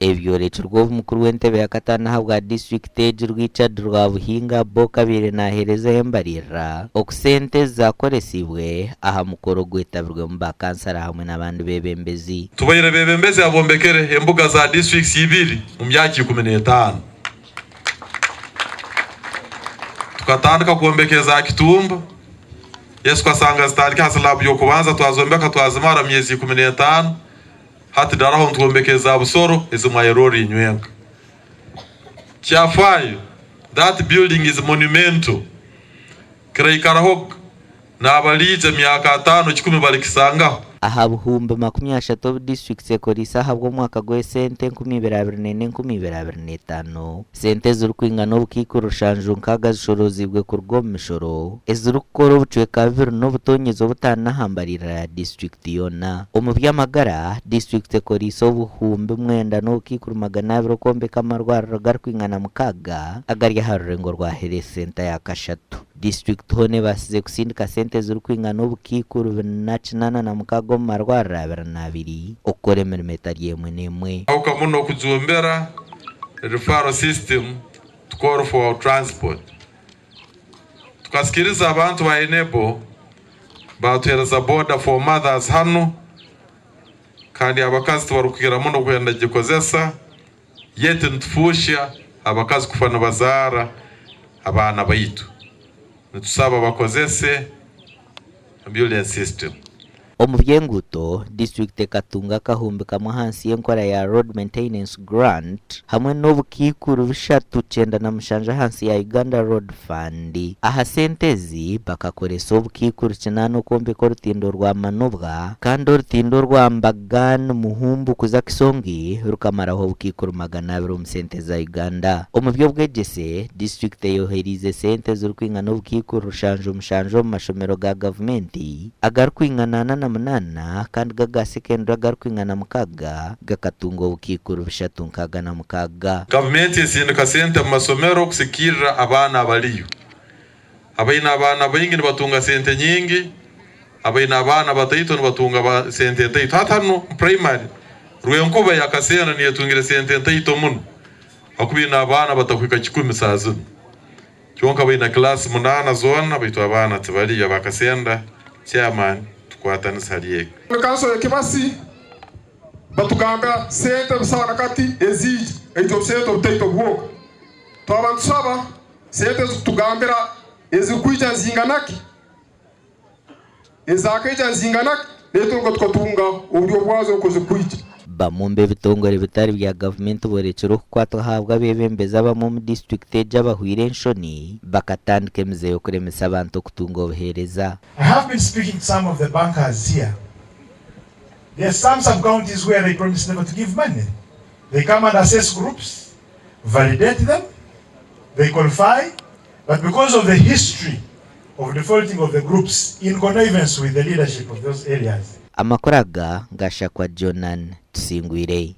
Ebi byorekirwe obu mukuru w'entebe yakataano ahabwa disiturikiti egi Richard Rwabuhinga Boka abaire naheerezaho embaririra oku sente ezi zakoresibwe aha mukoro ogwetabirwemu ba kansara hamwe n'abandi bebembezi. Tubaire bebembezi abombekere embuga za districts ibiri mu myaka 15. Tukatandika kwombeka eza Kitumba, yes tukasanga zitandika aha slab y'okubanza twazombeka twazimara mu myezi 15. Hati daraho nitwombeka eza Busoro ezi mwayeroora inywenka. Kyafaayo, that building is monumental. Kiraikaraho naabariija emyaka ataano kikumi barikisangaho. Aha buhumbi 30 obu disiturikiti ekoriise ahabw'omwaka gw'esente 2024, 2025, sente ezirikwingana obukaikuru rushanju nkaaga zishorooziibwe kuruga omu mishoro ezirikukora obucweka bubiri n'obutoonyezo butaano aha mbaririra ya disiturikiti yoona. Omu by'amagara, disiturikiti ekoriise obuhumbi mwenda n'obukaikuru 200 okwombeka amarwariro garikwingana mukaaga agari aha rurengo rwa Health Centre ya kashatu. Disiturikiti hoona ebaasize kusindika sente ezirikwingana obukaikuru 486 omu marwariro 22 okukora emirimo etari emwe n'emwe. Ahuka muno kujumbira referral system to call for transport. Tukasikiriza abantu ba Enable batuhereza boda for mothers hanu kandi abakazi tibarikukira muno kwenda gikozesa yet nitufuusha abakazi kufa nibazaara abaana baitu. Nitusaba bakozese ambulance system. Omu by'enguuto, disiturikiti ekatunga akahumbi kamwe ahansi y'enkora ya Road Maintenance Grant hamwe n'obukaikuru bishatu 97 ahansi ya Uganda Road Fund. Aha sente ezi, bakakoresa obukaikuru kinaana okwombeka orutindo rwa Manobwa kandi orutindo orwa Mbagan Muhumbu kuza Kisongi rukamaraho obukaikuru 200 omu sente za Uganda. Omu by'obwegyese, disiturikiti eyohereize sente ezirikwingana obukaikuru rushanju mushanju omu mashomero ga gavumenti agarikwingana 48 kandi go aga sekendure agarikwingana mukaaga gakatunga obukaikuru bishatu nkaaga na mukaaga. Gavumenti esindika sente omu masomero kusikiirira abaana abariyo. Abaine abaana baingi nibatunga sente nyingi, abaine abaana bataito nibatunga sente ntaito. Hati hanu omu purayimari, Rwenkuba eya Kasenda niyo etungire sente ntaito muno ahakuba eine abaana batakuhika kikumi saaha zinu. Kyonka baine kilaasi munaana zoona baitu abaana tibariyo. Aba Kasenda, Chairman, tukwatanise hari eki. Kanso ya Kibasi batugambira sente busaho na kati eziija eitwe obusente obutaito bwonka. Twaba nitusaba sente ezikutugambira ezirikwija nizinganaki, ezakaija nizinganaki naitwe nukwo tukatunga oburyo bwazo oku zirikwija. Bamwe omu b'ebitongore bitari bya gavumenti borekire okukwatwa ahabw'abeebembezi abamwe omu disiturikiti egi abahwire enshoni bakatandika emize y'okuremesa abantu okutunga obuheereza. I have been speaking to some of the bankers here, there are some sub counties where they promise never to give money, they come and assess groups, validate them, they qualify, but because of the history of defaulting of the groups in connivance with the leadership of those areas. Amakuru aga gashakwa Jonan Tusingwire.